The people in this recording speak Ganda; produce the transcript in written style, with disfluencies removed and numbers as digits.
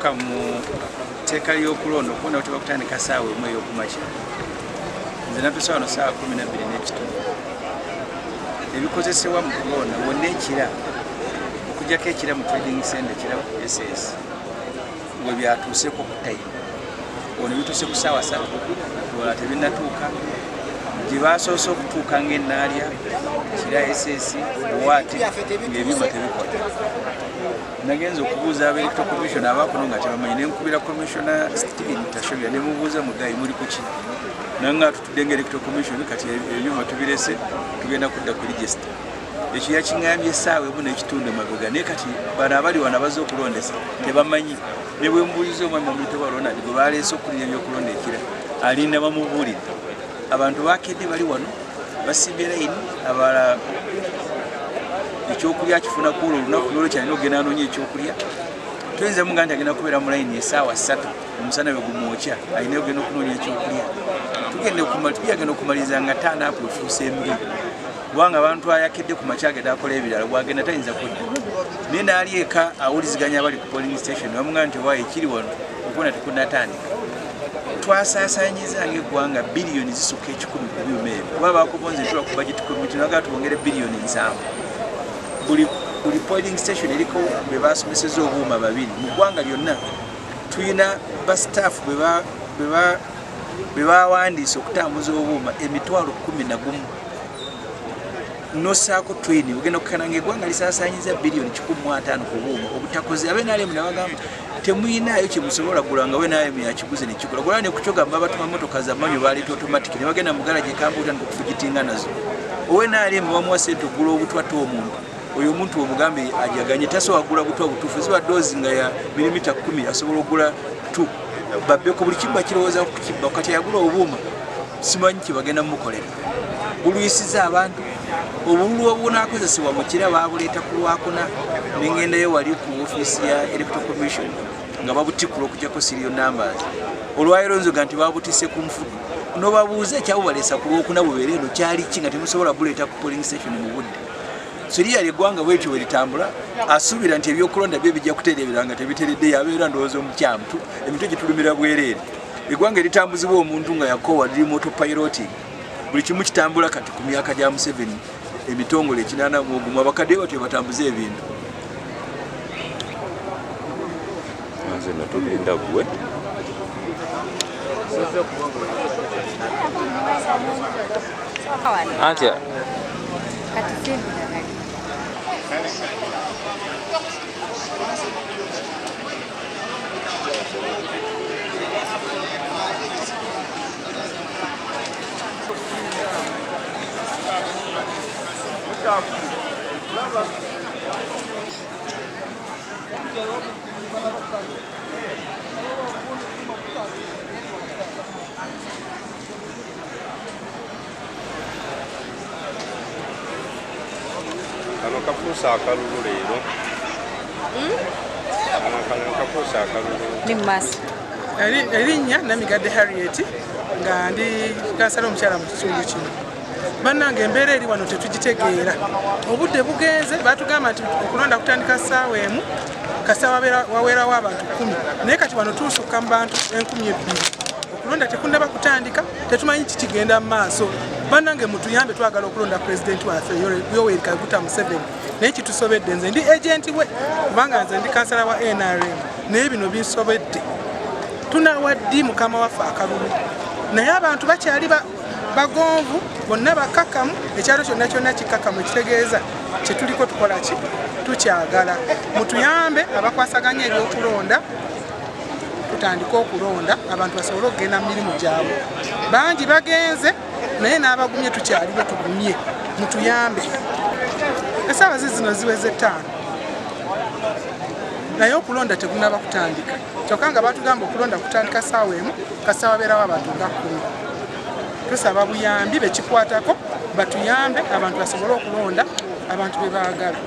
Ekisooka, mu tteeka ly'okulonda, okulonda kuteba kutandika saawa 1 ey'okumakya. Nze natuuse wano saawa 12 n'ekitundu. Ebikozesebwa mu kulonda wonna ekira, okugyako ekira mu trading center, ekira ku SS we byatuuseko ku time. Ono bituuse ku saawa 3, wala tebinnatuuka. Gye basoose okutuuka ng'enaalya kira SS buwaate ng'ebyuma tebikola. Nagenza okubuuza aba Electoral Commission abakuno nga tebamanyi, nenkubira Commissioner Stephen Tashobya, nemubuuza, "Mugayi, muli kuki?" Nanga tutudde nga Electoral Commission, kati ebyuma tubirese, tugenda kudda ku register. Ekyo yakiŋambye essaawa 1 n'ekitundu emabega, naye kati bano abali wano abazze okulondesa tebamanyi. Ne bwe mbuuliza omwami Bamulitoba Ronald gwe baleese okulira ebyokulonda ekira, alinda bamubuulire. Abantu bakedde, bali wano basimbye layini, abalala ekyokulya akifuna kuolwo olunaku, nolwekyo alina okugenda anoonya ekyokulya. Toyinza muga nti agenda kubeera mu layini esaawa 3 omusana bwe gumwokya, alina okugenda okunoonya ekyokulya. Tugenda okumaliriza nga taanaapu efuuse embi, kubanga abantu ayakedde ku makya agenda akola ebirala, bwagenda tayinza kudda. Naye naali eka awuliziganya abali ku polling station, bamugaa nti owaayo ekiri wano okubona tekunatandika. Twasaasanyiza ngaeggwanga biliyoni zisukka 100 ku byuma ebyo, kuba bakubonze ntula ku budget committee nagaa twongere biliyoni 70. Buli polling station eriko be basomeseza obuuma babiri. Mu ggwanga lyonna tulina bastaff be bawandiise okutambuza obuuma 110,000, nosaako training. Ogenda okukana nga eggwanga lisaasanyiza biliyoni 150 ku buuma obutakoze. Abe NRM nebagamba temuyinaayo kyemusobola gula, nga we NRM yakiguze nekigula gula. Nekukyogamba batuma motoka zamanyo baleeta automatic, nebagenda mu garage ekamba otandika okufugitinga nazo. Owe NRM bamuwa sente okugula obutwa ta omuntu oyo, omuntu omugambe ajaganye, tasobola kugula butwa butuufu. Ziba doozi nga ya milimita 10, asobola okugula 2 babbeko. Buli kimu bakirowooza kukibba. Kati ayagula obuuma simanyi kyebagenda mumukolera, bulwisiza abantu. Obululu obunakozesebwa mukira babuleeta ku Lwakuna. Nengendayo wali ku ofiisi ya Electoral Commission nga babutikula okugjako serial numbers. Olwaliro nzoga nti babutise ku nfudu, nobabuuza ekyabubaleesa ku Lwokuna bubeere eno kyali ki nga temusobola buleeta ku polling station mu budde? So eriyali eggwanga bwetyo bwe litambula. Asuubira nti ebyokulonda byo bijja kutereebera nga tebiteredde, yabeera ndowooza omukyamu. Emitwe gitulumira bwereere. Eggwanga eritambuzibwa omuntu nga yakowa, liri mu autopiloting, buli kimu kitambula. Kati ku myaka gya Museveni emitongole 81, abakadde batyo batambuze ebintu. Nze no tulinda gwe. Anti Kati sindinagali. Kano kafuuse akalulu leero. Kano kafuuse akalulu. Ni mumaaso. Erinnya Namigadde Harriet, nga ndi kansala omukyala mu kitundu kino. Bannange, embeera eri wano tetugitegeera. Obudde bugenze. Batugamba nti okulonda kutandika ssaawa 1, kasa waweerawo abantu 10, naye kati wano tusukka mu bantu 2000. Okulonda tekunnaba kutandika, tetumanyi kikigenda mu maaso. Bannange, mutuyambe, twagala okulonda pulezidenti waffe Yoweri Kaguta Museveni, naye kitusobedde. Nze ndi agenti we, kubanga nze ndi kansala wa NRM, naye bino binsobedde. Tunawa ddi mukama waffe akalulu? Naye abantu bakyali bagonvu, bonna bakakamu, ekyalo kyonna kyonna kikakamu, ekitegeeza kyetuliko tukola ki tukyagala. Mutuyambe abakwasaganya ebyokulonda, tutandike okulonda, abantu basobole okugenda mu mirimu gyabwe. Bangi bagenze, naye n'abagumye tukyaliwo, tugumye, mutuyambe. Esaawa zi zino ziweze 5, naye okulonda tekunaba kutandika, kyokka nga batugamba okulonda kutandika saawa 1, kasa wabeerawo abantu nga 10. Tusaba buyambi, bekikwatako batuyambe, abantu basobole okulonda abantu be baagala.